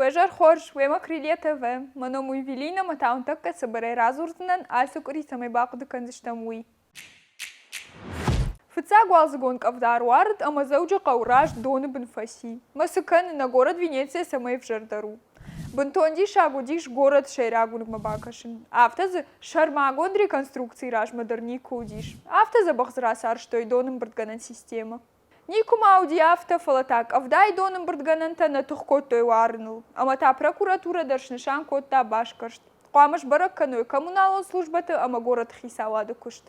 Уе зӕр хорз, уемӕ Крылья ТВ. Мӕ ном у Евелина, мӕ та уын тӕккӕ цыбырӕй радзурдзынӕн, ацы къуыри цӕмӕй бахъуыды кӕндзыстӕм, уый. Фыццаг уалдзыгон къӕвда ӕруарыд ӕмӕ Дзӕуджыхъӕуы раз доны бын фӕци. Мӕ цы кӕны, нӕ горӕт Венецийӕ цӕмӕй ӕвзӕрдӕр у? Бынтон диссаг уыдис горӕт сӕйраг уынгмӕ бакӕсын. Афтӕ дзы сӕрмагонд реконструкцийы размӕ дӕр никуы уыдис. Афтӕ дзӕбӕх дзы рацарӕзтой донӕмбырдгӕнӕн системӕ. Никуы ма уыди афтӕ, фӕлӕ та къӕвдайы донӕмбырдгӕнӕнтӕ нӕ тых кодтой уарыныл, ӕмӕ та прокуратурӕ дӕр снысан кодта басгӕрст. Хъуамӕ сбӕрӕг кӕной коммуналон службӕты ӕмӕ горӕты хицауады куыст.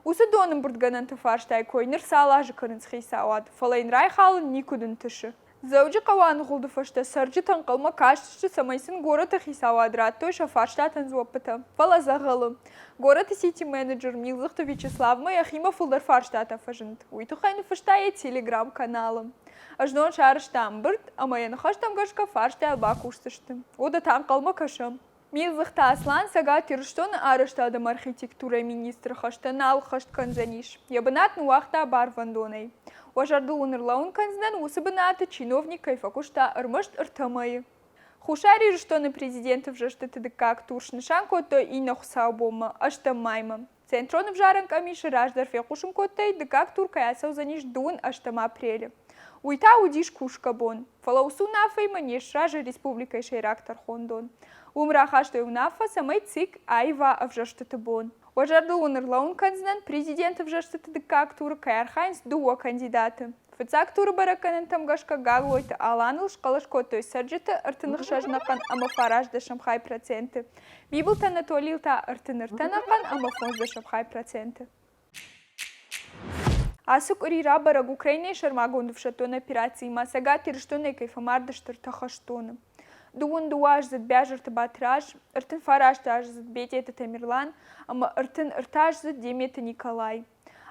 Уыцы донӕмбырдгӕнӕнты фарстайы кой ныр цал азы кӕнынц хицауад, фӕлӕ йын райхалын никуыд ӕнтысы. Дзӕуджыхъӕуы аныгъуылды фӕстӕ цӕрджытӕ ӕнхъӕлмӕ кастысты, цӕмӕй сын горӕты хицауад радтой сӕ фарстатӕн дзуӕппытӕ. Фӕлӕ дзӕгъӕлы. Горӕты сити-менеджер Милдзыхты Вячеславмӕ йӕхимӕ фылдӕр фарстатӕ фӕзынд. Уый тыххӕй ныффыста йӕ телеграм-каналы. Знон сарӕзта ӕмбырд ӕмӕ йӕ ныхӕстӕм гӕсгӕ фарстайыл бакусдзысты. Уӕдӕ та ӕнхъӕлмӕ кӕсӕм. Милдзыхты Аслан Цӕгат Ирыстоны арӕзтад ӕмӕ архитектурӕйы министры хӕстӕ нал ӕххӕст кӕндзӕнис. Йӕ бынат ныууагъта барвӕндонӕй. Уӕ зӕрдыл уын ӕрлӕууын кӕндзынӕн, уыцы бынаты чиновник кӕй фӕкуыста ӕрмӕст ӕртӕ мӕйы. Хуссар Ирыстоны президенты ӕвзӕрстыты дыккаг тур снысан кодтой иннӕ хуыцаубонмӕ, ӕстӕм маймӕ. Центрон ӕвзарӕн къамисы раздӕр фехъусын кодтой, дыккаг тур кӕй ацӕудзӕнис дыууын ӕстӕм апрелы. Уый та уыдис кусгӕ бон. Фӕлӕ уыцы уынаффӕимӕ не сразы республикӕйы сӕйраг тӕрхондон. Уым рахастой уынаффӕ, цӕмӕй ЦИК аива ӕвзӕрстыты бон. Уӕ зӕрдыл уын ӕрлӕууын кӕндзынӕн, президенты ӕвзӕрстыты дыккаг туры кӕй архайынц дыууӕ кандидаты. Фыццаг туры бӕрӕггӕнӕнтӕм гӕсгӕ Гаглойты Аланыл схъӕлӕс кодтой цӕрджыты 36 ӕнӕхъӕн ӕмӕ фарастдӕсӕм хай проценты, Бибылты Анатолийыл та 33 ӕнӕхъӕн ӕмӕ фондздӕсӕм хай проценты. Ацы къуыри рабӕрӕг Украинӕйы сӕрмагонд ӕфсӕддон операциимӕ Цӕгат Ирыстонӕй кӕй фӕмард сты ӕртӕ хӕстоны. Дыууын дыууӕаздзыд Бязырты Батраз, 39 аздзыд Бететы Тамерлан ӕмӕ 33 аздзыд Деметы Николай.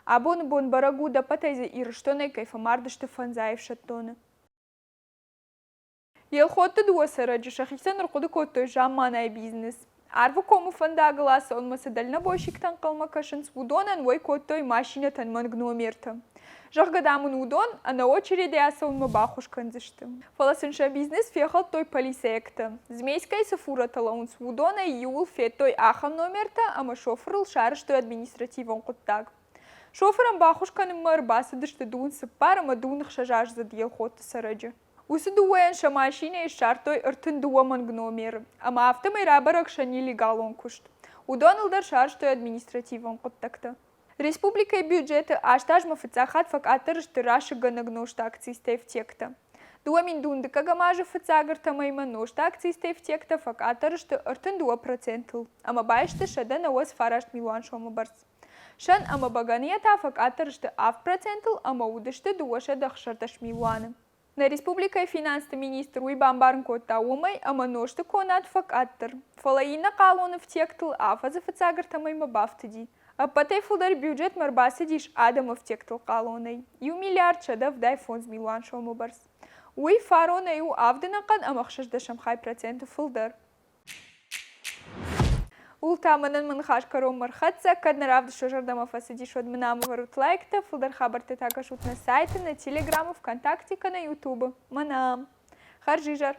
Абоны бон бӕрӕг у, ӕппӕтӕй дзы Ирыстонӕй кӕй фӕмард сты фӕндзай ӕфсӕддоны. Елхотты дыууӕ цӕрӕджы сӕхицӕн ӕрхъуыды кодтой замманайы бизнес. Арвыкомы фӕндагыл ацӕуынмӕ цы дальнобойщиктӕ ӕнхъӕлмӕ кӕсынц, уыдонӕн уӕй кодтой машинӕтӕн мӕнг номертӕ. Зӕгъгӕ, дам, ын уыдон ӕнӕ очередӕй ацӕуынмӕ баххуыс кӕндзысты. Фӕлӕ сын сӕ бизнес фехӕлдтой полицейӕгтӕ. Змейскӕйы цы фурӕтӕ лӕууынц, уыдонӕй иуыл федтой ахӕм номертӕ ӕмӕ шофырыл сарӕзтой административон хъуыддаг. Шофырӕн баххуыс кӕнынмӕ ӕрбацыдысты дыууын цыппар ӕмӕ дыууын ӕхсӕзаздзыд Елхотты цӕрӕджы. Уыцы дыууӕйӕн сӕ машинӕйы ссардтой 32 мӕнг номеры, ӕмӕ афтӕмӕй рабӕрӕг сӕ нелегалон куыст. Уыдоныл дӕр сарӕзтой административон хъуыддӕгтӕ. Республикӕйы бюджеты аст азмӕ фыццаг хатт фӕкъаддӕр сты расыггӕнӕг нозты акцизтӕ ӕфтиӕгтӕ. 2000 дыккӕгӕм азы фыццаг ӕртӕ мӕймӕ нозты акцизтӕ ӕфтиӕгтӕ фӕкъаддӕр сты 32 процентыл ӕмӕ баисты 199 милуан сомы бӕрц. Сӕн ӕмӕ бӕгӕныйӕ та фӕкъаддӕр сты 7 процентыл ӕмӕ уыдысты 216 милуаны. Нӕ республикӕйы финансты министр уый бамбарын кодта уымӕй, ӕмӕ нозты конад фӕкъаддӕр, фӕлӕ иннӕ хъалоны ӕфтиӕгтыл афӕдзы фыццаг ӕртӕ мӕймӕ бафтыди. Ӕппӕтӕй фылдӕр бюджетмӕ ӕрбацыдис адӕмы ӕфтиӕгтыл хъалонӕй – 1 миллиард 175 милуан сомы бӕрц. Уый фаронӕй у авд ӕнӕхъӕн ӕмӕ ӕхсӕздӕсӕм хай проценты фылдӕр. Ууыл та мӕнӕн мӕ ныхас кӕронмӕ ӕрхӕццӕ. Кӕд нӕ равдыст уӕ зӕрдӕмӕ фӕцыдис, уӕд мын ам ӕвӕрут лайктӕ, фылдӕр хабӕрттӕ та кӕсут нӕ сайты, нӕ телеграмы, ВКонтакте кӕнӕ Ютубы. Мӕнӕ ам. Хӕрзизӕр!